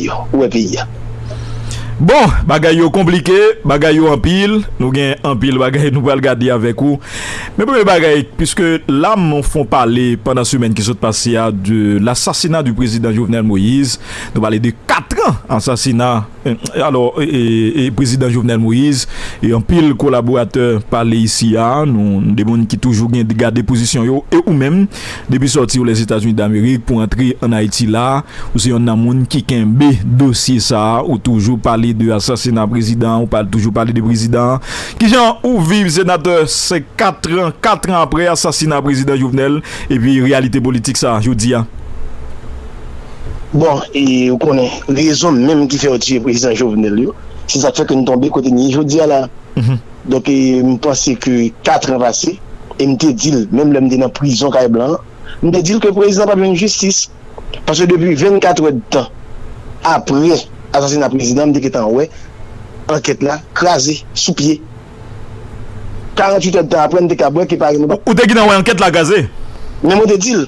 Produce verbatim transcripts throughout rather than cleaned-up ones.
yo, ou wè peyi a. Bon, bagay yo konplike, bagay yo anpil, nou gen anpil bagay nou pral gade avèk ou. Men premye bagay, piske la m fon pale pandan semèn ki sot pase a de lasasina di prezidan Jovenel Moïse, nou pale de kat an asasina, alò, e, e, e prezidan Jovenel Moïse, e anpil kolaboratè pale isi a, nou, de moun ki toujou gen gade pozisyon yo, e ou menm, depi sòti w Lèzetazini Damerik pou antre ann Ayiti la, ou se yonn nan moun ki kenbe dosye sa a, ou toujou pale de asasina prezidan, ou pa toujou pale de prezidan. Kijan ou viv senatè, se kat an, kat an apre asasina prezidan Jovenel, epi reyalite politik sa a jodi a? Bon, e ou konnen, rezon menm ki fè yo tiye prezidan Jovenel yo, se sa k fè ke n tonbe kote n ye jodi a la. Donk, e, m panse ke kat an pase, e m te di l, menm lè m te nan prizon Kay Blan an, m te di l ke prezidan p ap jwenn jistis. Paske depi vennkat èdtan apre asasina prezidan, m te gentan wè ankèt la kraze sou pye. Karanntuit èdtan apre, m te ka wè ke pa gen... Ou, ou te gentan wè ankèt la kraze? Men mwen te di l,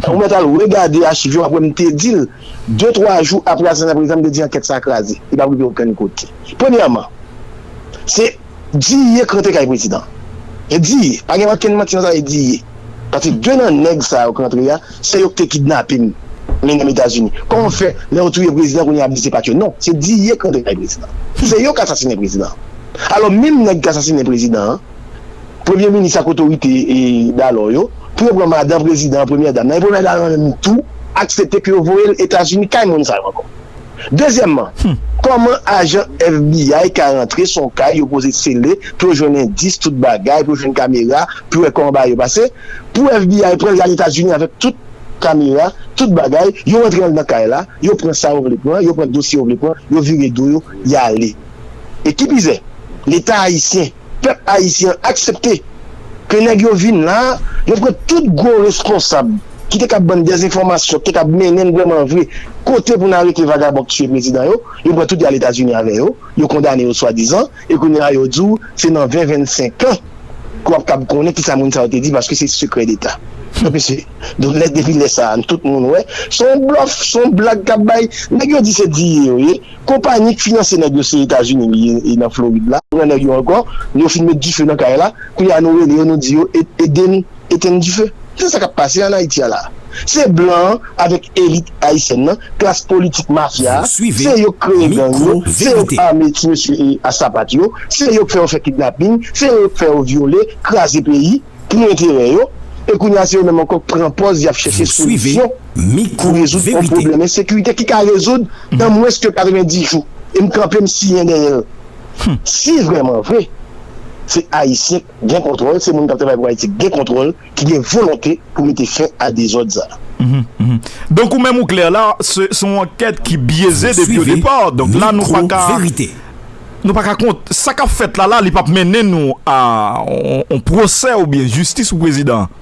ou mèt al regade achiv yo, apre m te di l, de, twa jou apre asasina prezidan, m te di ankèt sa kraze. Li p ap rive okenn kote. Premyèman, se Diye k rantre kay prezidan. E Diye, pa gen okenn manti nan sa, e Diye. Paske de nan nèg sa yo k rantre a, se yo k te kidnape m, mennen m Etazini. Kòman w fè, lè yo touye prezidan, kounye a ap di se pa t yo? Non, se Diye k rantre kay prezidan. Se yo k asasinen prezidan. Alò, menm nèg k asasinen prezidan an, premye minis ak otorite, e, Dalò yo, pou yo pran madan prezidan an, premyè dam nan, e premyè dam nan menm tou aksepte ke yo voye l Etazini kay moun sa yo ankò. Dezyèmman, kòman ajan FBI ka rantre sou yon kay yo poze sele pou yo jwenn endis, tout bagay, pou yo jwenn kamera, pou yo wè kòman bagay yo pase, pou FBI pran l al Etazini avèk tout kamera, tout bagay, yo rantre anndan kay la, yo pran sa yo vle pran, yo pran dosye yo vle pran, yo vire do yo, y ale. E ki pizè, Leta ayisyen, pèp ayisyen an aksepte ke nèg yo vin la, yo pran tout gwo responsab ki te kab ban n dezenfòmasyon, ki te kab mennen n vrèman vre kote pou n arete vagabon k tiye prezidan yo, yo pran tout yo al Etazini avè yo, yo kondane yo swadizan, e kounye a yo di w se nan ven vennsenk an ke w ap kab konnen kisa moun sa yo te di paske se sekrè deta. Donk, mesye, donk, lè, depi lè sa a, tout moun wè, se yon blòf, se yon blag k ap bay. Nèg yo di se Diye yo ye, konpayi k finanse nèg yo se Etazini li ye, e nan Florid la. Pran nèg yo ankò, yo fin met dife nan kay la, kounye a nou rele yo, nou di yo, e, ede n etenn dife. Se sa k ap pase ann Ayiti a la. Se blan an avèk elit ayisyèn nan, klas politik mafya a, se yo k kreye gang yo, se yo k ame ti mesye, e, a sapat yo, se yo k fè yo fè kidnaping, se yo k fè yo vyole, kraze peyi pou enterè yo. E kounye a se yo menm ankò k pran pòz y ap chèche solisyon pou rezoud yon pwoblèm ensekirite ki ka rezoud nan mwens ke katrevenndis jou. E m kanpe, m siyen dèyè l. Si vrèman vre se Ayisyen k gen kontwòl, se moun k ap travay pou Ayiti k gen kontwòl, ki gen volonte pou mete fen a dezòd sa a. Donk ou menm ou klè la, se, se yon ankèt ki byeze depi o depa. Donk la nou pa ka, nou pa ka kont, sa k ap fèt la la, li p ap mennen nou a yon, yon pwosè oubyen jistis pou prezidan an.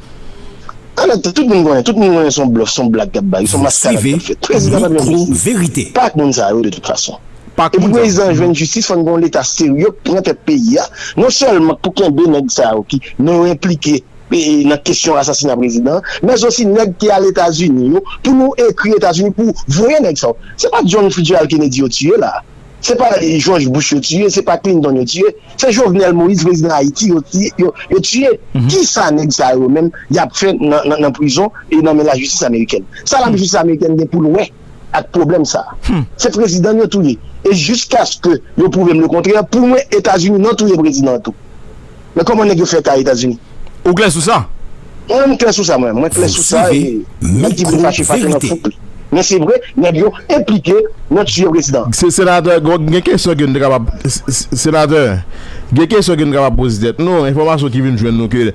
Alò, tout moun konnen, tout moun konnen se yon blòf, se yon blag k ap bay, se yon maskarad k ap fèt. Prezidan p ap jwenn jistis. Pa ak moun sa yo, de tout fason. E pou prezidan jwenn jistis, fò n gen yon Leta serye k pran tèt peyi a. Non sèlman pou kenbe nèg sa yo ki non yo enplike, e, nan kesyon asasina prezidan an, men osi nèg ki al Etazini yo, pou nou ekri Etazini pou voye nèg sa yo. Se pa John Fitzgerald Kennedy yo tiye la. Se pa George Bush yo tiye, se pa Clinton yo tiye. Se Jovenel Moïse, prezidan Ayiti, yo tiye, yo, yo tiye. Kisa nèg sa yo menm y ap fè nan, nan, nan prizon e nan men lajistis amerikèn? Sa lajistis amerikèn gen pou l wè ak pwoblèm sa a? Se prezidan n yo touye. E jiskaske yo pwouve m lekontrè, pou mwen, Etazini non touye prezidan an tou. Men kòman nèg yo fè kay Etazini? Ou klè sou sa? Mwen, m klè sou sa, mwen. Mwen klè sou sa, e nèg ki vle fache, fache nan fouk li. Men se vre, nèg yo enplike nan tiye prezidan an. Se, senatè, gen kesyon ke n te kapab, s-, s-, senatè, gen kesyon ke n kapab poze tèt nou, enfòmasyon ki vin jwenn nou ke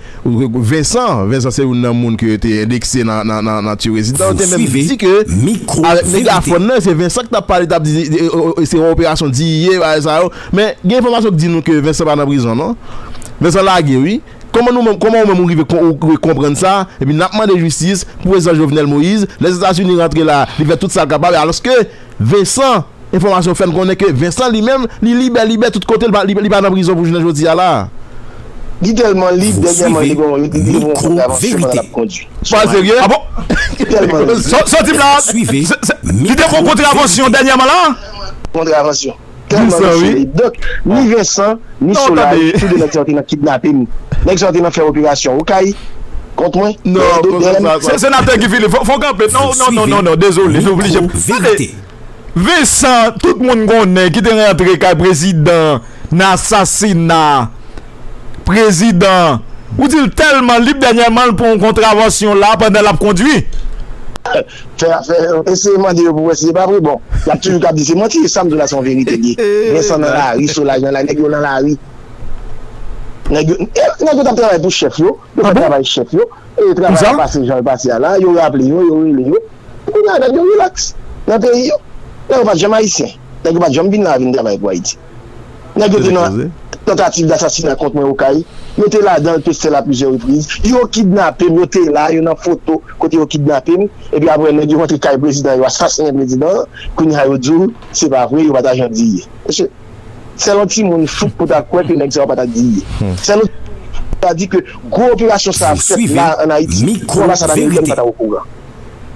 Vincent, Vincent se youn nan moun ke yo te endekse nan, nan, nan, nan tiye prezidan. Yo te menm di ke avèk nèg Afòn nan, se Vincent ki t ap pale, t ap di, e, e, e, se yon operasyon D E A, bagay sa yo. Men gen enfòmasyon ki di nou ke Vincent pa nan prizon, non? Vincent lage, wi. Kòman nou menm, kòman ou menm ou rive kon-, ou rive konprann sa? Epi n ap mande jistis pou prezidan Jovenel Moïse. Lèzetazini rantre la, li fè tout sa l kapab, alòske Vincent, enfòmasyon fè n konnen ke Vincent li menm, li libè, libè tout kote, li pa, li, li pa nan prizon pou jounen jodi a la. Li tèlman lib, dènyèman li gon, li te fè yon kontravansyon pandan l ap kondui. Ou pa serye? Ah bon? Li tèlman lib. Sa w di m la, li te fè yon kontravansyon dènyèman la? Kontravansyon. Tèlman misye lib. Donk, ni Vincent, ni Solage, tou de nèg sa yo te nan kidnape m. Nèg sa yo te nan fè operasyon Okay kont mwen. Non, senatè Guy Philippe, fò w kanpe. Non, non, non, non, non, dezole, nou oblije. Tande. Vincent, tout moun konnen ki te rantre kay prezidan nan asasina prezidan. Ou di l tèlman lib dènyèman l pran yon kontravansyon la pandan l ap kondui. Fè, fè, eseye mande yo pou wè si se pa vre. Bon, y ap toujou k ap di se manti, e sa m di w la se yon verite li ye. Vincent nan lari, Solage nan lari, nèg yo nan lari. Nèg yo, e, nèg yo t ap travay pou chèf yo, yo fè travay chèf yo, e travay la pase jan l pase a la, yo raple yo, yo rele yo. Kounye a nèg yo rilaks nan peyi yo. Nèg yo pa t janm ayisyen. Nèg yo pa t janm vin la vin travay pou Ayiti. Nèg yo te nan tantativ dasasina kont mwen Okay. Yo te ladan l, peste l a plizyè repriz. Yo kidnape m, yo te la, yo nan foto kote yo kidnape m. Epi apre, nèg yo rantre kay prezidan, yo asasinen prezidan an. Kounye a yo di w se pa vre, yo pa ta janm di ye. Mesye, sèl yon timoun fout pou ta kwè ke nèg sa yo pa ta di ye. Sèl yon timoun ta di ke gwo operasyon sa a fèt la ann Ayiti, pou anbasad amerikèn pa ta okouran.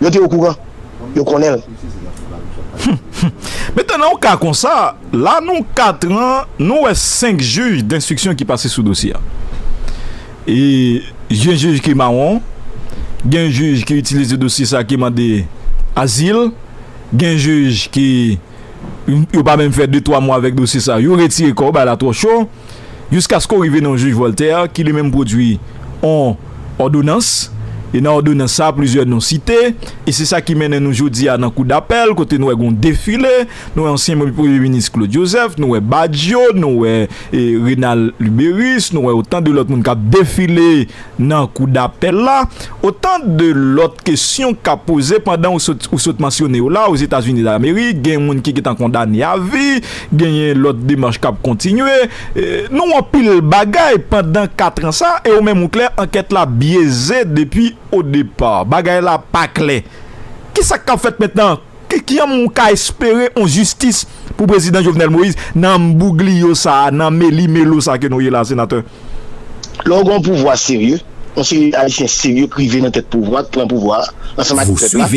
Yo te okouran. Yo konnen l. Mentnan, nan yon ka konsa, la nou katran, nou wè senk jij denstriksyon ki pase sou dosye a. E gen jij ki mawon, gen jij ki itilize dosye sa ki mande azil, gen jij ki yo pa menm fè de twa mwa avèk dosye sa, yo retire kò, bagay la twò cho. Jiskaske w rive nan yon jij Voltaire ki li menm pwodui yon òdonans. E nan òdonans sa, plizyè non site. E se sa ki mennen nou jodi a nan kou dapèl, kote nou wè gen yon defile. Nou wè ansyen premye minis Claude Joseph, nou wè Badio, nou wè e, Renald Luberice, nou wè otan de lòt moun k ap defile nan kou dapèl la. Otan de lòt kesyon k ap poze pandan ou sot, ou sot mansyone yo la, Ozetazini Damerik, gen moun ki gentan kondane a vi, genyen lòt demach k ap kontinye. E, nou anpil bagay pandan kat an sa, e ou menm ou klè, ankèt la byeze depi o depa. Bagay la pa klè. Kisa k ap fèt mentnan? Ki, kijan moun ka espere yon jistis pou prezidan Jovenel Moïse nan mbougliyo sa a, nan meli melo sa a ke nou ye la, senatè? Lè w gen yon pouvwa serye, yon seri Ayisyen serye k rive nan tèt pouvwa, k pran pouvwa a, ansanm ak pèp la,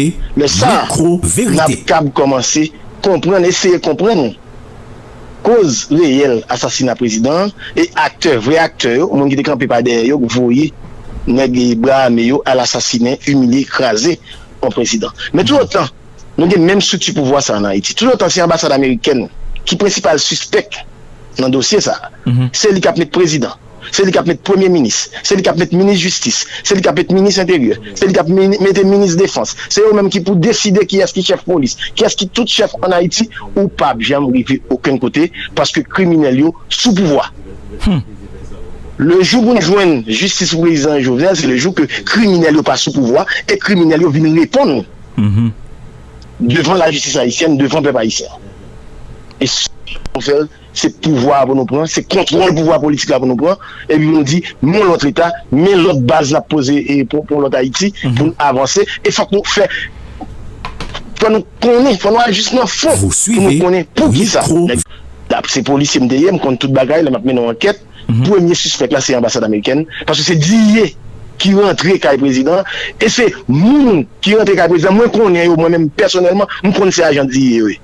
lè sa a, n ap kab kòmanse konprann, eseye konprann koz reyèl asasina prezidan an e aktè, vrè aktè yo, moun ki te kanpe pa dèyè yo, k voye nèg bra ame yo al asasinen, imilye, kraze yon prezidan. Men toutotan nou gen menm estrikti pouvwa sa a ann Ayiti. Toutotan se anbasad amerikèn ki prensipal sispèk nan dosye sa a. Se li k ap met prezidan, se li k ap met premye minis, se li k ap met minis jistis, se li k ap met minis enteryè, se li k ap mini-, mete minis defans. Se yo menm ki pou deside kiyès ki chèf polis, kiyès ki tout chèf ann Ayiti. Ou p ap janm rive okenn kote paske kriminèl yo sou pouvwa. Le jou pou n jwenn jistis pou prezidan Jovenel, se le jou ke kriminèl yo pa sou pouvwa e kriminèl yo vin reponn devan lajistis ayisyèn, devan pèp ayisyen. E sa nou fè, se pouvwa a pou nou pran, se kontwòl pouvwa politik la pou nou pran, epi pou nou di, men yon lòt Leta, men lòt baz n ap poze e pou, pou yon lòt Ayiti, pou n avanse. E fòk nou fè, fò nou konnen, fò nou al jis nan fon pou nou konnen poukisa nèg la, se polisye m te ye, m konn tout bagay, lè m ap mennen yon ankèt, premye sispèk la se anbasad amerikèn, paske se D E A ki rantre kay prezidan an, e se moun ki rantre kay prezidan, mwen konnen yo, mwen menm pèsonèlman, m konn se ajan D E A yo ye.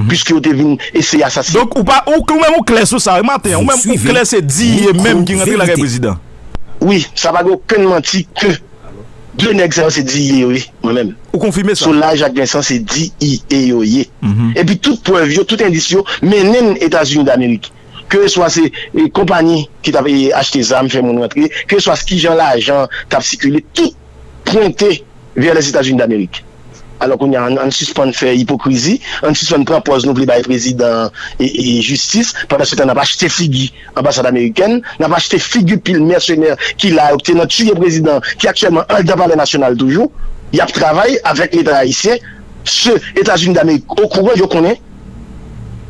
Piske yo te vin eseye asasinen. Donk, ou pa, ou, ou menm ou klè sou sa, wi, maten an, ou menm ou klè se D E A menm ki rantre lakay prezidan. Wi, sa pa gen okenn manti ke de nèg sa yo se D E A yo ye, mwen menm. Ou konfime sa? Solage ak Vincent se D E A yo ye. Epi tout prèv yo, tout endis yo mennen n Etazini Damerik. Keseswa se, e, konpayi ki t ap, e, achte zam, fè moun rantre, keseswa se kijan lajan t ap sikile, tout pwente vè Lèzetazini Damerik. Alò kounye a, ann, ann sispann fè ipokrizi, ann sispann pran pòz nou vle bay prezidan e, e jistis, pandan se tan n ap achte figi anbasad amerikèn, n ap achte figi pil mèsenè ki la yo, ki te nan tiye prezidan, ki aktyèlman anndan Palè Nasyonal toujou, y ap travay avèk Leta ayisyen, se Etazini Damerik okouran, yo konnen,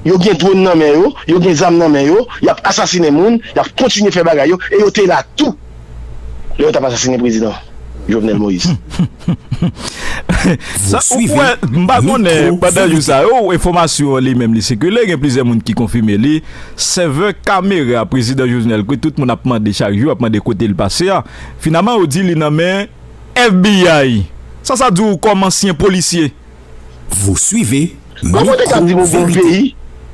yo gen dwòn nan men yo, yo gen zam nan men yo, y ap asasinen moun, y ap kontinye fè bagay yo, e yo te la tou lè yo t ap asasinen prezidan. Jovenel Moïse. Sa, ou wè, m pa konnen, pandan jou sa yo, enfòmasyon an li menm li sikile, gen plizyè moun ki konfime li. Sèvè kamera prezidan Jovenel, ke tout moun ap mande chak jou, ap mande kote l pase a, finalman, yo di li nan men F B I. Sa, sa di w kòm ansyen polisye. Vous suivez Kòman te ka di m yon peyi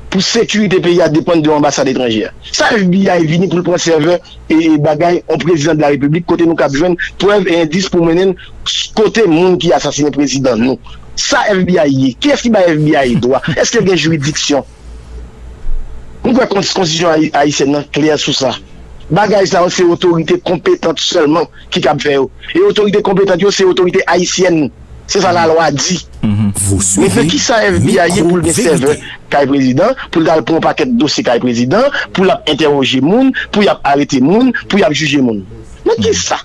pou sekirite peyi a depann de yon anbasad etranjè? Sa F B I vini pou l pran sèvè e bagay yon prezidan de la repiblik kote nou kab jwenn prèv e endis pou mennen n kote moun ki asasinen prezidan nou? Sa F B I ye? Kiyès ki bay F B I dwa? Èske l gen jiridiksyon? Nou kwè konstitisyon ayisyèn nan klè sou sa. Bagay sa yo se otorite konpetant sèlman ki kab fè yo. E otorite konpetant yo se otorite ayisyèn. Se sa lalwa di. Men se kisa F B I ye pou l gen sèvè kay prezidan, pou l t al pran yon pakèt dosye kay prezidan, pou l ap entèwoje moun, pou y ap arete moun, pou y ap jije moun? Men kisa?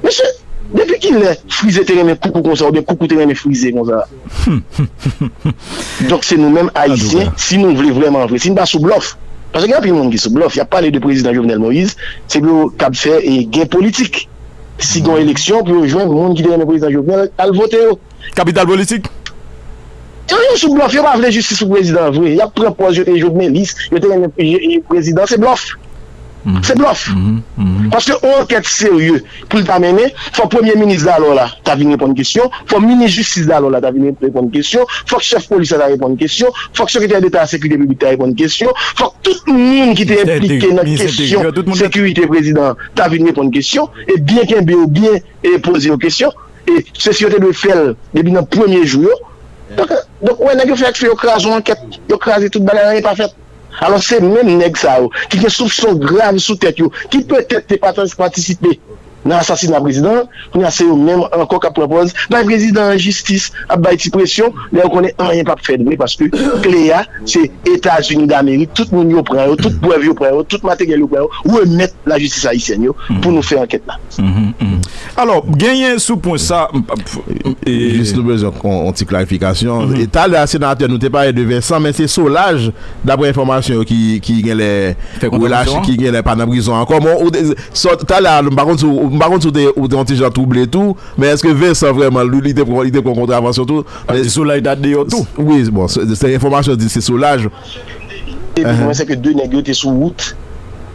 Mesye, depi kilè Frize te renmen Koukou konsa oubyen Koukou te renmen Frize konsa? Donk se nou menm Ayisyen, si nou vle vrèman vre, si n pa sou blòf, paske gen anpil moun ki sou blòf, y ap pale de prezidan Jovenel Moïse, se pou yo kab fè e gen politik. Si gen yon eleksyon pou yo jwenn moun ki te renmen prezidan Jovenel al vote yo. Kapital politik. Yo, yo sou blòf, yo pa vle jistis pou prezidan vre. Y ap pran pòz yo te jovenelis, yo te renmen prezidan, se blòf. Se blòf. Paske yon ankèt serye pou l ta mennen, fò premye minis dalò la ta vin reponn kesyon, fò minis jistis dalò la ta vin reponn kesyon, fòk chèf polis la ta reponn kesyon, fòk sekretè deta sekirite piblik ta reponn kesyon, fòk tout moun ki te enplike nan kesyon sekirite prezidan an ta vin reponn kesyon, e byen kenbe yo, byen e poze yo kesyon. E se si yo te dwe fè l depi nan premye jou yo. Donk, donk ou wè nèg yo fè eksprè yo kraze yon ankèt, yo kraze tout bagay, anyen pa fèt. Alò se menm nèg sa yo ki gen soupson grav sou tèt yo, ki petèt te patisipe nan asasina prezidan an, kounye a se yo menm ankò k ap pran pòz bay prezidan an jistis, ap bay ti presyon, lè yo konnen anyen p ap fèt vre, paske kle a se Etazini Damerik, tout moun yo pran yo, tout prèv yo pran yo, tout materyèl yo pran yo, remèt lajistis ayisyèn yo pou nou fè ankèt la. Alò, genyen sou pwen sa. Jis nou bezwen yon ti klarifikasyon. E talè a senatè, nou te pale de Vincent, men se Solages, daprè enfòmasyon yo, ki genlè relache, ki genlè pa nan prizon ankò. Talè a, m pa konn si w te yon ti jan twouble tou, men èske Vincent vrèman li te pran kontravansyon tou? Solages ta deyò tou. Wi, bon, se enfòmasyon di se Solages. Epi mwen se ke de nèg yo te sou wout.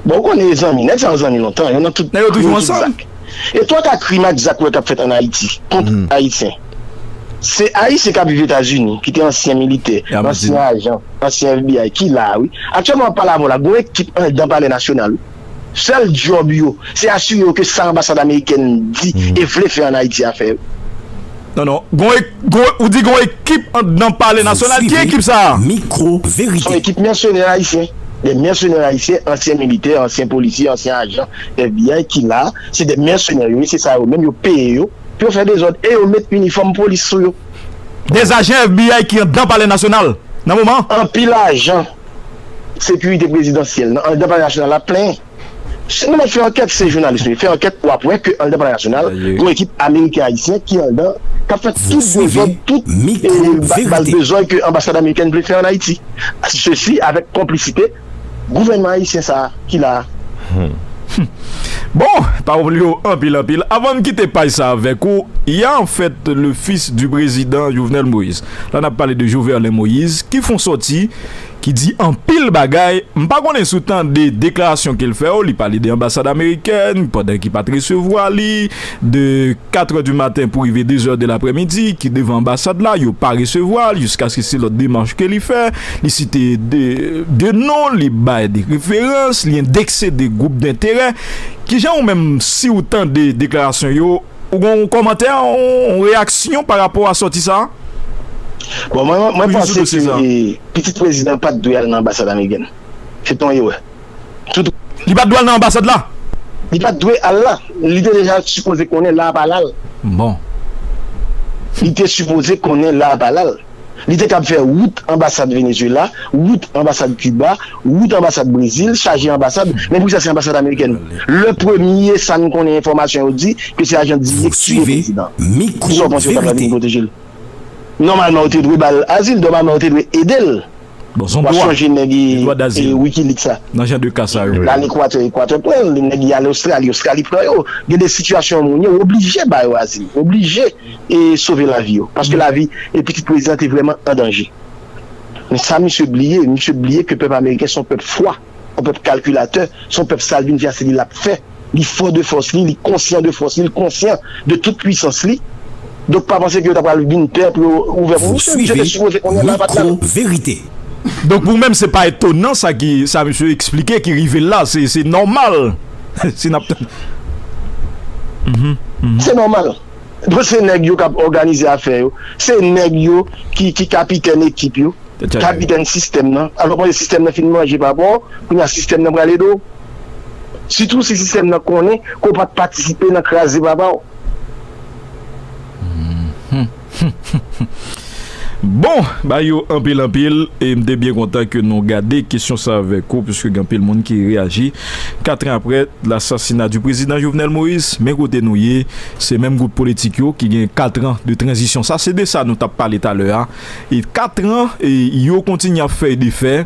Bon, ou konnen e zanmi, nèg sa yo zanmi lontan, yo nan tout krim, tout zak. E twa ka krim ak zak ou wè k ap fèt ann Ayiti kont Ayisyen. Se Ayisyen k ap viv Etazini, ki te ansyen militè, ansyen ajan, ansyen F B I, ki la a, wi. Aktyèlman, m ap pale avè w la, gen yon ekip anndan Palè Nasyonal, wi. Sèl djòb yo, se asire yo ke sa anbasad amerikèn di e vle fè ann Ayiti a fè, wi. Non, non. Gon, gon, ou di gon ekip anndan Palè Nasyonal. Ki ekip sa a? Mikwo Verite. Se yon ekip mèsenè ayisyen. De mèsenè ayisyen, ansyen militè, ansyen polisye, ansyen ajan F B I ki la. Se de mèsenè yo ye, se sa yo menm yo peye yo pou yo fè dezòd e yo met inifòm polis sou yo. De ajan F B I ki anndan Palè Nasyonal nan moman an. Anpil ajan sekirite prezidansyèl nan anndan Palè Nasyonal la plenyen. Si nou mèt fè ankèt, se jounalis nou ye. Fè ankèt, w ap wè ke anndan Palè Nasyonal, gen yon ekip ameriken ayisyen ki anndan, k ap fè tout dezòd, tout e, ba- bal dezòd ke anbasad amerikèn vle fè ann Ayiti. Sesi avèk konplisite gouvènman ayisyen sa a ki la a. Bon, pawòl yo anpil, anpil. Avan n kite paj sa avèk ou, il y a en fait le fils du président Jovenel Moïse. La n ap pale de Joverlin Moïse ki fè yon sòti ki di anpil bagay. M pa konnen si w tande deklarasyon ke l fè yo, li pale de anbasad amerikèn pandan ki pa t resevwa li, de katrè di maten pou rive dezè de laprèmidi, ki devan anbasad la, yo pa resevwa l, jiskaske se lòt demach ke li fè. Li site de, de non, li bay de referans, li endekse de gwoup denterè. Kijan ou menm, si w tande deklarasyon yo, ou gen yon kòmantè, yon, yon reyaksyon pa rapò a sòti sa a? Bon, mwen, mwen panse ke e, pitit prezidan pa t dwe al nan anbasad amerikèn. Se t on erè. Tout. Li pa t dwe al nan anbasad la? Li pa t dwe al la. Li te deja sipoze konnen la a pa la l. Bon. Li te sipoze konnen la a pa la l. Li te kab fè wout anbasad Venezuela, wout anbasad Kiba, wout anbasad Brezil, chaje anbasad, men poukisa se anbasad amerikèn? Le premye sa n konnen enfòmasyon yo di ke se ajan dirèk ki ye prezidan. Kisa w panse yo ta pral vin pwoteje l? Nòmalman yo te dwe ba l azil, nòmalman yo te dwe ede l. Bon, se yon dwa. W ap sonje nèg e, e Wikileaks la. Nan jan de ka sa yo. L al Ekwatè, Ekwatè pran l. Nèg y al Ostrali, Ostrali pran yo. Gen de sitiyasyon moun yo oblije ba yo azil, oblije e sove lavi yo. Paske lavi e pitit prezidan te vrèman an danje. Men sa misye bliye, misye bliye ke pèp ameriken se yon pèp fwa, yon pèp kalkilatè, se yon pèp sa l vin fè, se li l ap fè. Li fò de fòs li, li konsyan de fòs li, li konsyan de tout pwisans li. Donk pa panse ke yo ta pral vin pè pou yo ouvè pou misye. Misye te sipoze konnen la pa t la. Micro Vérité. Donk pou ou menm se pa etonan sa ki sa misye eksplike ki rive l la, se se nòmal. Si n ap tann. Mhm, mhm. Se nòmal. Bon, se nèg yo k ap òganize afè yo. Se nèg yo ki ki kapitèn ekip yo. Kapitèn sistèm nan. Alò pandan sistèm nan fin manje papa w, kounye a sistèm nan pral ede w. Sitou si sistèm nan konnen ke w pa t patisipe nan kraze papa w. Bon, bay yo anpil anpil e m te byen kontan ke nou gade kesyon sa avèk ou piske gen anpil moun ki reyaji. Katran apre lasasina di prezidan Jovenel Moïse, men kote nou ye, se menm gwoup politik yo ki gen katran de tranzisyon. Sa se de sa nou t ap pale talè a. E katran e yo kontinye ap fè e defè.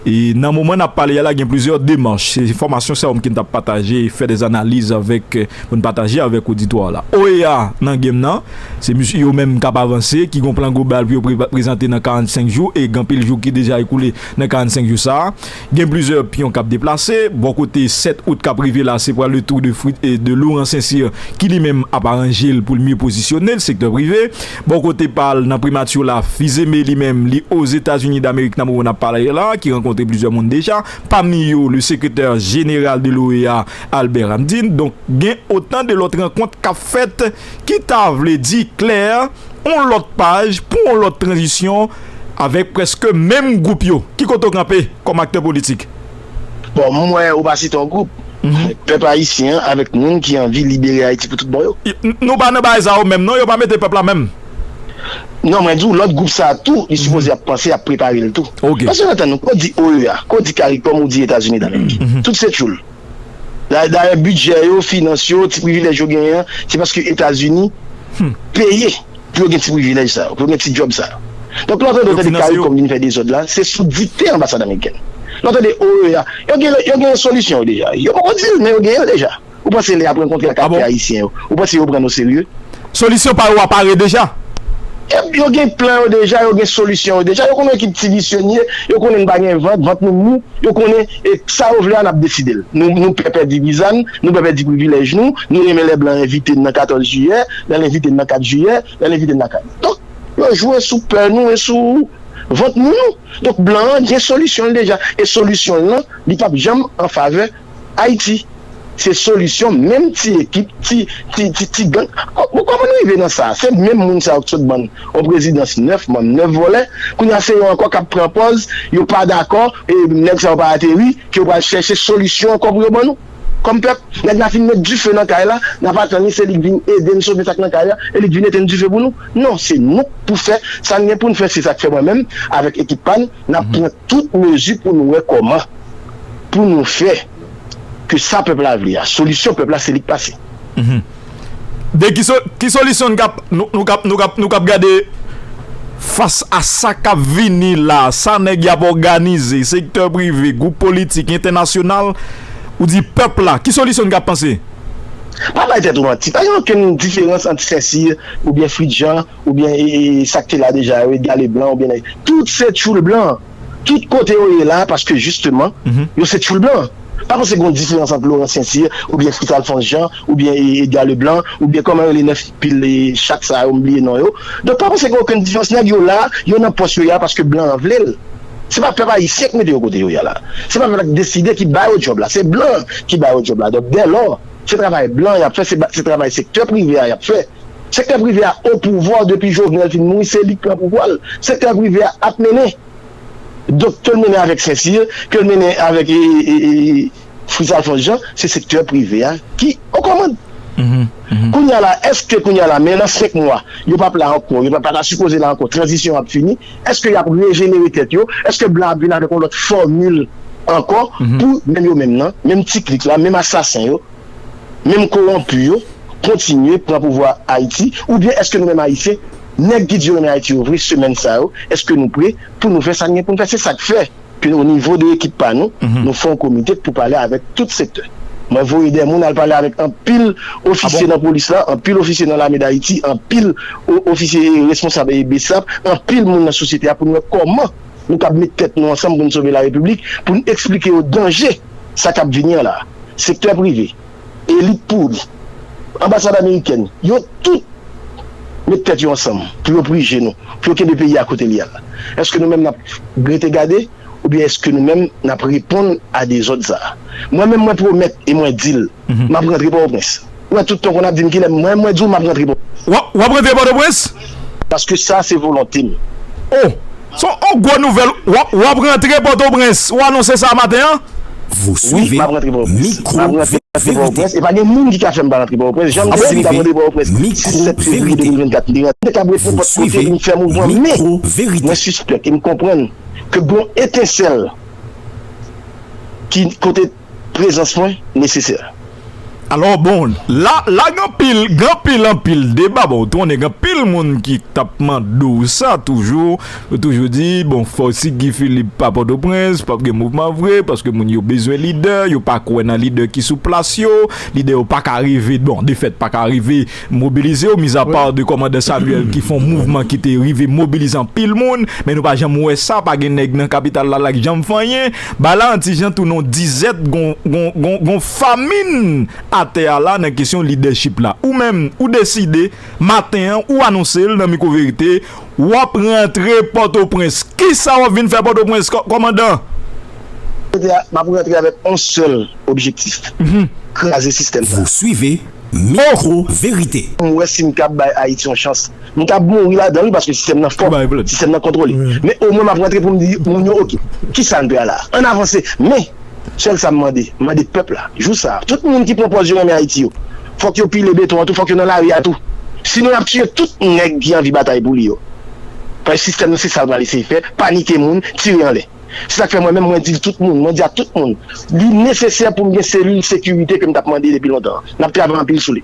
E nan moman n ap pale a la, gen plizyè demach. Se enfòmasyon sa yo m ki t ap pataje, fè de analiz avèk, pou n pataje avèk oditwa a la. OEA nan game nan, se misye yo menm k ap avanse, ki gon plan global pou yo pre- prezante nan karannsenk jou, e gen anpil jou ki deja ekoule nan karannsenk jou sa a. Gen plizyè pyon k ap deplase. Bò kote sèt out k ap rive la, se pral le tour de Frit e de Laurent Saint-Cyr ki li menm ap aranje l pou l mye pozisyone l, sektè prive. Bò kote pa l nan primati la, Fils-Aimé li menm, li Ozetazini Damerik nan moman n ap pale la, ki rankontre plizyè moun deja, pami yo le sekretè jeneral de l'OEA, Albert Ramdin. Donk, gen otan de lòt rankont k ap fèt, ki ta vle di klè, yon lòt paj pou yon lòt tranzisyon avèk prèske menm gwoup yo. Ki kote w kanpe kòm aktè politik? Bon, m wè ou pa site yon gwoup. Pèp ayisyen an avèk moun ki anvi libere Ayiti pou tout bon yo. Nou pa nan bagay sa yo menm non, yo pa mete pèp la menm. Non, mwen di w, lòt gwoup sa a tou, li sipoze ap panse, ap prepare l tou. Paske antann nou, ke w di OEA, ke w di CARICOM ou di Etazini Damerik. Tout se tchoul. Dayè bidjè yo, finans yo, ti privilèj yo genyen an, se paske Etazini peye pou yo gen ti privilèj sa yo, pou yo gen ti djòb sa yo. Donk lè w tande yo tande CARICOM vin fè dezòd la, se sou dikte anbasad amerikèn. Lè w tande OEA, yo gen yo gen solisyon yo deja. Yo poko di l, men yo gen yo deja. Ou panse lè y ap rankontre ak aktè ayisyen yo, ou panse yo pran n oserye? Solisyon pa yo a pare deja? Yo gen plan yo deja, yo gen solisyon yo deja. Yo konnen ki ti visye n ye, yo konnen n pa gen vant, vant nou mou. Yo konnen e sa yo vle a n ap deside l. Nou nou pè pèdi viza n, nou pè pèdi privilèj nou, nou renmen lè blan envite n nan katòz jiyè, lè l envite n nan kat jiyè, lè l envite n nan kat. Donk, yo jwe sou pè nou e sou vant nou nou. Donk, blan an gen solisyon l deja. E solisyon l lan, li p ap janm an favè Ayiti. Se solisyon menm ti ekip, ti ti ti ti gang. Bon, kòman nou rive nan sa? Se menm moun sa yo k sot ban n yon prezidans nèf manm, nèf vòlè. Kounye a se yo ankò k ap pran pòz yo pa dakò e nèg sa yo pa ateri, ke yo pral chèche solisyon ankò pou yo ban nou. Kòm pèp, nèg la fin met dife nan kay la, n ap atann li, se li k vin ede n sove sa k nan kay la, e li k vin ete n dife pou nou. Non, se nou k pou fè sa n gen pou n fè, se sa k fè mwen menm, avèk ekip pa n, n ap pran tout mezi pou nou wè kòman pou nou fè ke sa pèp la vle a, solisyon pèp la se li k pase. De ki so, ki solisyon n k ap nou nou k ap nou k ap nou k ap gade fas a sa k ap vini la, sa nèg y ap òganize, sektè prive, gwoup politik, entènasyonal, ou di pèp la, ki solisyon n k ap panse? Pa bay tèt ou manti, pa gen okenn diferans ant Sensir oubyen Fritjan oubyen e, e, sa k te la deja yo, Edgar Leblanc oubyen nèg. Tout se tchoul blan. Tout kote yo ye la, paske jisteman, yo se tchoul blan. Pa panse gen yon diferans ant Laurent Saint-Cyr, oubyen Fritz Alphonse Jean, oubyen e, Edgar Leblanc, oubyen kòman yo rele nèf pil e, chat sa yo, m bliye non yo. Donk pa panse gen okenn diferans. Nèg yo la, yo nan pòs yo ye a paske blan an vle l. Se pa pèp ayisyen k mete yo kote yo ye a la. Se pa pèp la k deside ki ba yo djòb la. Se blan ki ba yo djòb la. Donk dèlò, se travay blan y ap fè, se, se travay sektè prive a y ap fè. Sektè prive a o pouvwa depi Jovenel fin mouri, se li k pran pouvwa l. Sektè prive a ap mennen. Donk, ke l mennen avèk Sensir, ke l mennen avèk e, e, e, Fritz Alphonse Jean, se sektè prive a ki o kòmand. Kounye a la, èske kounye a la, men nan senk mwa, yo p ap la ankò, yo pa, pa ta sipoze la ankò, tranzisyon an ap fini, èske y ap rejenere tèt yo? Èske blan ap vin avèk yon lòt fòmil ankò pou menm yo menm nan, menm ti klik la, menm asasen yo, menm kowonpi yo kontinye pran pouvwa Ayiti, oubyen èske nou menm Ayisyen, Nèg ki di yo renmen Ayiti yo vre, semèn sa yo, èske nou pre pou nou fè sa n gen pou n fè? Se sa k fè ke o nivo de ekip pa nou, nou fè yon komite pou pale avèk tout sektè. Mwen voye de moun al pale avèk anpil ofisye nan polis la, anpil ofisye nan Lame Dayiti, anpil o- ofisye responsab e BSAP, anpil moun nan sosyete a pou n wè kòman nou kab met tèt nou ansanm pou n sove larepiblik, pou n eksplike yo danje sa k ap vini an la. Sektè prive, elit pouri, anbasad amerikèn, yo tout met tèt yo ansanm pou yo prije nou, pou yo kenbe peyi a kote li a la. Èske nou menm n ap rete gade, oubyen èske nou menm n ap reponn a dezòd sa a? Mwen menm, mwen pwomèt e mwen di l, m ap rantre Pòtoprens. Ou wè, tout tan konn ap di m kilè, mwen, mwen di w m ap rantre Pòtoprens. W ap, w ap rantre Pòtoprens? Paske sa se volonte m. Oh! Se yon gwo nouvèl. W ap, w ap rantre Pòtoprens. Ou anonse sa maten an? Wi, m ap rantre Pòtoprens. M ap rantre Pòtoprens. E pa gen moun ki ka fè m pa rantre Pòtoprens. Jan m te di m t ap rantre Pòtoprens sis, sèt fevriye de mil vennkat, m te rantre. M te kab ret nenpòt kote pou m fè mouvman, men mwen sispèk e m konprann ke gen yon etensèl ki kote prezans mwen nesesè. Alò, bon, la, la gen anpil, gen anpil, anpil deba. Bon, ou konnen gen anpil moun ki t ap mande w sa toujou. Yo toujou di, bon, fò si Guy Philippe pa Pòtoprens, p ap gen mouvman vre, paske moun yo bezwen lidè, yo pa kwè nan lidè ki sou plas yo, lidè yo pa ka rive, bon, defèt pa ka rive mobilize yo, mizapa de kòmandan Samuel ki fè yon mouvman ki te rive mobilize anpil moun, men nou pa janm wè sa, pa gen nèg nan kapital la la ki janm fè anyen. Bagay la yon ti jan tounen yon dizèt, gon, gon, gon, gon famin atè a la nan kesyon lidèchip la. Ou menm, ou deside, maten an, ou anonse l nan Mikwo Verite, w ap rantre Pòtoprens. Kisa w ap vin fè Pòtoprens, kò-, kòmandan? M ap rantre avèk yon sèl objektif, kraze sistèm sa. Vous suivez Mikwo Verite. M wè si m kab bay Ayiti yon chans. M kab mouri ladan l wi, paske sistèm nan fò, sistèm nan kontwole. Men omwen m ap rantre pou m di moun yo, oke, kisa n pral la? Ann avanse. Men, sèl sa m mande, m mande pèp la, jou sa a, tout moun ki pran pòz yo renmen Ayiti yo, fòk yo pile beton an tou, fòk yo nan lari a tou. Sinon, y ap tiye tout nèg ki anvi batay pou li yo. Paske sistèm nan, se sa l pral eseye fè, panike moun, tire anlè. Se sa k fè mwen menm, mwen di l tout moun, mwen di a tout moun, li nesesè pou m gen selil sekirite ke m t ap mande depi lontan an. N ap travay anpil sou li.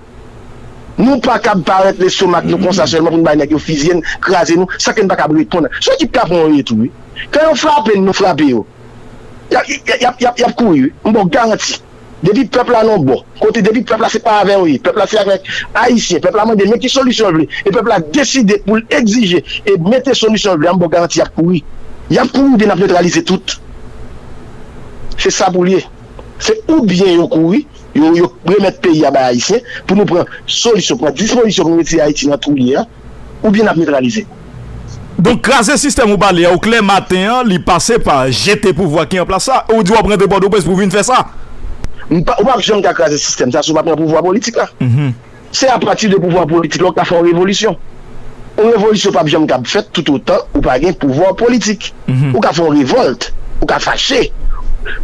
Nou pa kab parèt lestomak nou konsa sèlman pou n bay nèg yo fizye n, kraze nou, san ke n pa kab reponn. Se yo ki t ka pran yo ye tou, wi. Kan yo frape n, nou frape yo. Y ap, y ap, y ap, y ap, y ap kouri, wi. M ba w garanti. Depi pèp la nan yon bò, kote depi pèp la se pa avè yo ye, pèp la se avèk Ayisyen, pèp la mande men ki solisyon l vle, e pèp la deside pou l egzije e mete solisyon l vle a, m ba w garanti y ap kouri. Y ap kouri oubyen n ap netralize tout. Se sa pou l ye. Se oubyen yo kouri, yo, yo remèt peyi a bay Ayisyen, pou nou pran solisyon, pran dispozisyon pou nou retire Ayiti nan twou l ye a, oubyen n ap netralize. Donk, kraze sistèm ou pale a, ou klè maten an, li pase pa jete pouvwa ki an plas la, e ou di w ap rantre Pòtoprens pou vin fè sa? M pa, ou p ap janm ka kraze sistèm sa si w pa pran pouvwa politik la. Se apati de pouvwa politik la ou ka fè yon revolisyon. Yon revolisyon p ap janm kab fèt toutotan ou pa gen pouvwa politik. Ou ka fè yon revòlt, ou ka fache.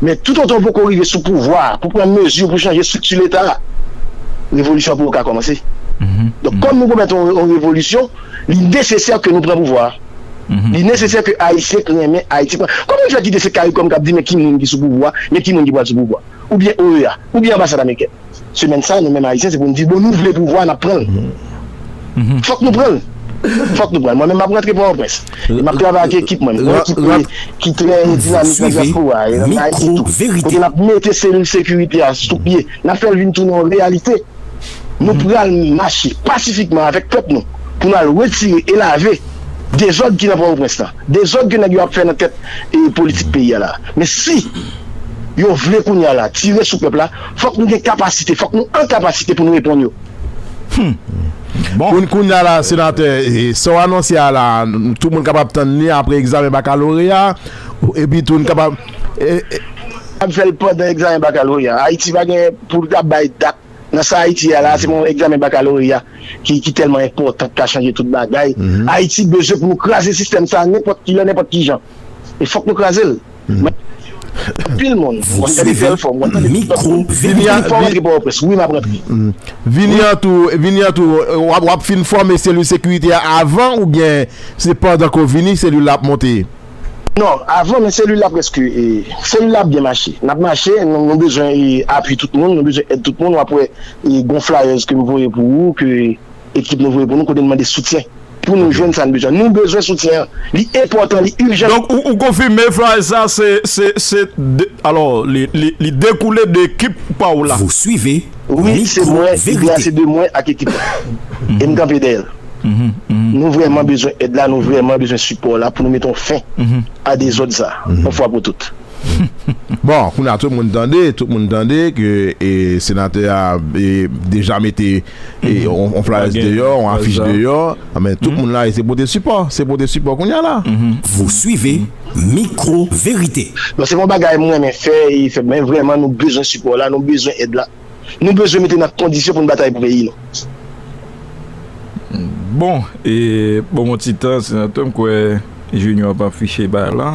Men toutotan ou poko rive sou pouvwa a pou pran mezi pou chanje estrikti Leta a, revolisyon an poko ka kòmanse. Donk, kòm nou pwomèt yon, yon revolisyon, li nesesè ke nou pran pouvwa a. Li nesesè ke Ayisyen k renmen Ayiti pran. Kòman n fè kite se CARICOM k ap di men ki moun ki sou pouvwa, men ki moun ki pral sou pouvwa? Oubyen O E A, oubyen anbasad amerikèn? Semèn sa a, nou menm Ayisyen, se pou n di, bon, nou vle pouvwa, n ap pran l. Fòk nou pran l. Fòk nou pran l. Mwen menm, m ap rantre Pòtoprens. E m ap travay ak ekip mwen. Yon ekip ki, ki trè dinamik nan dyaspora a, e nan Ayiti tou. Kote n ap mete selil sekirite a sou pye. N ap fè l vin tounen yon reyalite. Nou pral mache pasifikman avèk pèp nou pou n al retire e lave dezòd ki nan Pòtoprens lan, dezòd ke nèg yo ap fè nan tèt e politik peyi a la. Men si yo vle kounye a la tire sou pèp la, fòk nou gen kapasite, fòk nou an kapasite pou nou reponn yo. Bon. Koun, kounye a la, senatè, e, sa w anonse a la, tout moun kapab tann li apre egzamen bakaloreya, epi tou n kapab. E, e, ap fè l pandan egzamen bakaloreya. Ayiti pa gen pou l ta bay dat nan sa Ayiti ye a la, se pa yon egzamen bakaloreya ki, ki tèlman enpòtan, ki ka chanje tout bagay. Ayiti bezwen pou nou kraze sistèm sa a nenpòt kilè, nenpòt ki jan. E fòk nou kraze l. Mwen, anpil moun, mwen gade fè l fò, mwen tande fòk nou, fòk nou rantre Pòtoprens. Wi, m ap rantre. Vini an tou, vini an tou, w ap, w ap fin fòme selil sekirite a avan oubyen se pandan ke w vini selil la ap monte? Non, avan, men selil la prèske, e, selil la ap byen mache. N ap mache, nou, nou bezwen, e, apui tout moun, nou bezwen èd tout moun. W ap wè, e, gon flyers ke m voye pou ou, ke ekip nou voye pou nou, kote n mande soutyen. pou nou jwenn sa n bezwen. Nou bezwen soutyen an. Li enpòtan, li ijan. Donk, ou, ou konfime fraz sa, se, se, se de, alò, li, li, li dekoule de ekip pa w la. Vous suivez Wi, se mwen, ide a se de mwen ak ekip mwen. E m kanpe dèyè l. Nou vrèman bezwen èd la, nou vrèman bezwen sipò la pou nou mete yon fen a dezòd sa, yon fwa pou tout. Bon, kounye a tout moun tande, tout moun tande ke e, senatè a e, deja mete e, on, on flyers deyò, on afich deyò. Men tout moun la, e se pote sipò, se pote sipò kounye a la. Vous suivez Micro Vérité. Bon, se yon bagay mwen renmen fè, e fè, men vrèman nou bezwen sipò la, nou bezwen èd la. Nou bezwen mete nan kondisyon pou n batay pou peyi nou. Bon, e bon, yon ti tan, senatè, m kwè Junior ap afiche bagay la.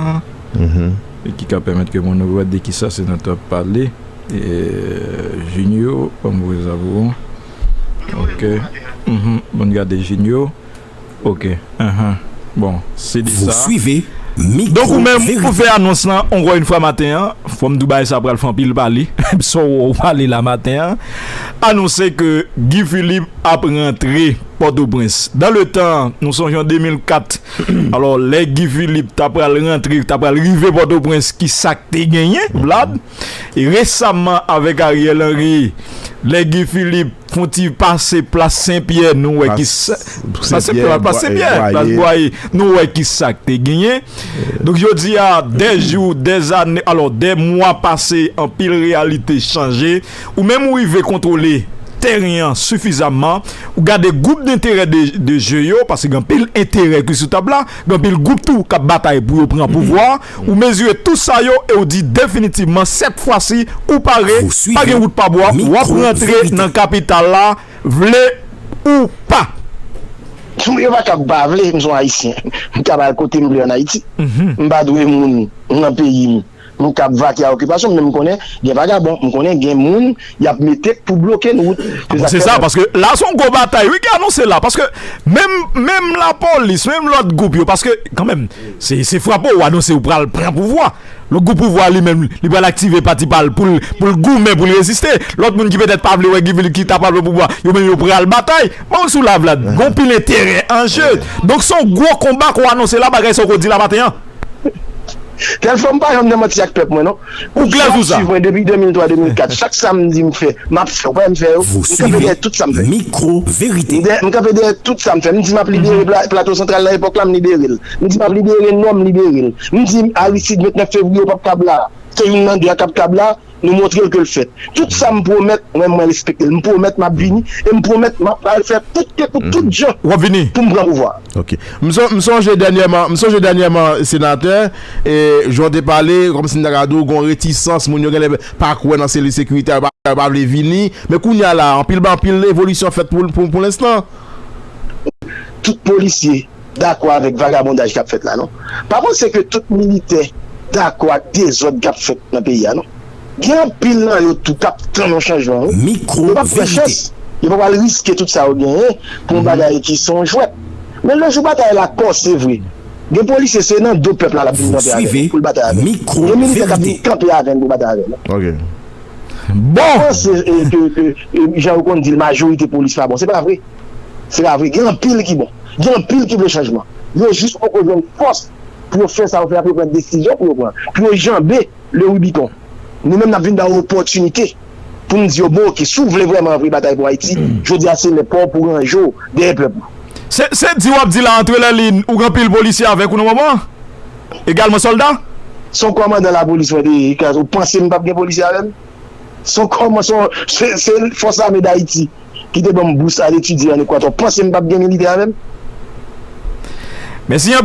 E ki ka pèmèt ke moun yo wè de kisa senatè ap pale. E, Junior, ban m voye sa pou ou. Ok. Mhm. Bon, gade Junior. Ok. Ahan. Bon, se de Vous sa. Suivez Micro Donk ou menm, ou fè anons lan, ankò yon fwa maten an, fò m di w bagay sa pral fè anpil pale. Sa w pale la maten an, anonse ke Guy Philippe ap rantre Pòtoprens. Dan le tan, nou sonje an de mil kat, alò, lè Guy Philippe ta pral rantre, ta pral rive Pòtoprens, ki sa k te genyen, Vlad? E resaman, avèk Ariel Henry, lè Guy Philippe fè yon ti pase plas Senpyè, nou wè ki sa, pase plas Senpyè, plas Bwaye, nou wè ki sa k te genyen. Donk, jodi a, dè jou, dè zane, alò, dè mwa pase, anpil reyalite chanje. Ou menm ou rive kontwole teren an sifizamman, ou gade gwoup denterè de, de je yo, paske gen anpil enterè ki sou tab la, gen anpil gwoup tou k ap batay pou yo pran pouvwa, ou mezire tou sa yo e ou di definitivman, sèt fwa si, ou pare, pa gen wout pa bwa, w ap rantre nan kapital la, vle ou pa. Yo pa kab pa vle, m se yon Ayisyen. M kab al kote m vle ann Ayiti. M pa dwe moun nan peyi m. Nou kab vake a okipasyon, men m konnen gen vagabon, m konnen gen moun y ap mete pou bloke n wout. Se sa, paske la se yon gwo batay, wi, ki anonse la, paske menm, menm lapolis, menm lòt gwoup yo, paske kanmenm, se, se frape w anonse ou pral pran pouvwa. Lòt gwoup pouvwa li menm, li pral aktive pati pa l pou l, pou l goumen, pou l reziste. Lòt moun ki petèt pa vle wè Guy Philippe ki ta pral pran pouvwa, yo menm yo pral batay. Bon, sou la, Vlad, gon pil enterè an je. Donk, se yon gwo konba k w anonse la, bagay sa w ko di la maten an. Tèlfò m pa janm nan manti ak pèp mwen, non. Ou klè sou sa? Si w ap swiv mwen depi de mil twa, de mil kat, chak sa m di m fè, m ap fè. Ou pa wè m fè yo? M kanpe dèyè tout sa m fè. M dè-, m kanpe dèyè tout sa m fè. M di m ap libere Pla-, Plato Santral nan epòk la, m libere l. M di m ap libere Nò, m libere l. M di Aristide, ventnèf fevriye, w p ap kab la. Se youn nan de a k ap kab la. Nou montre l ke l fèt. Tout sa m pwomèt, mwen, mwen respekte l. M pwomèt m ap vini e m pwomèt m ap al fè tout ke pou tout jan pou m pran pouvwa. Ok. M son-, m sonje dènyèman, m sonje dènyèman, senatè, e, jan w te pale, kòmsi m ta ka di w, gon retisans, moun yo genlè pa kwè nan seli sekirite a, yo pa, yo pa vle vini. Men kounye a la, anpil, anpil evolisyon fèt pou, pou, pou lenstan. Tout polisye dakò avèk vagabondaj k ap fèt la, non. Pa panse ke tout militè dakò ak dezòd k ap fèt nan peyi a, non. Gen anpil nan yo tou k ap tann yon chanjman, wi. Yo p ap pran chans. Yo pa pral riske tout sa yo genyen pou yon bagay ki se yon jwèt. Men lè jou batay la kò, se vre. Gen polisye, se nan do pèp la l ap vin kanpe avè l pou l batay avè l. Gen militè k ap vin kanpe avè l pou batay avè l. Ok. Bon. Mwen panse, e, ke, ke, e, jan yo konn di l, majorite polis pa bon. Se pa vre. Se pa vre. Gen anpil ki bon. Gen anpil ki vle chanjman. Yo jis poko jwenn fòs pou yo fè sa yo fè a, pou yo pran desizyon pou yo pran. Pou yo janbe le Rubicon. Nou menm, n ap vin ba yo opòtinite pou n di yo, bon, ok, si w vle vrèman vre batay pou Ayiti, jodi a se lè pa w pou w ranje w dèyè pèp ou. Se, se di w ap di la, antre lè li, ou gen anpil polisye avèk ou nan moman an? Egalman sòlda? Se yon kòmandan lapolis mwen te ye, ou panse m p ap gen polisye avè m? Se yon kòman-, se yon, se, se Fòs Ame Dayiti ki te ban m bous al etidye ann Ekwatè. Ou panse m p ap gen militè avè m? Mèsi anpil.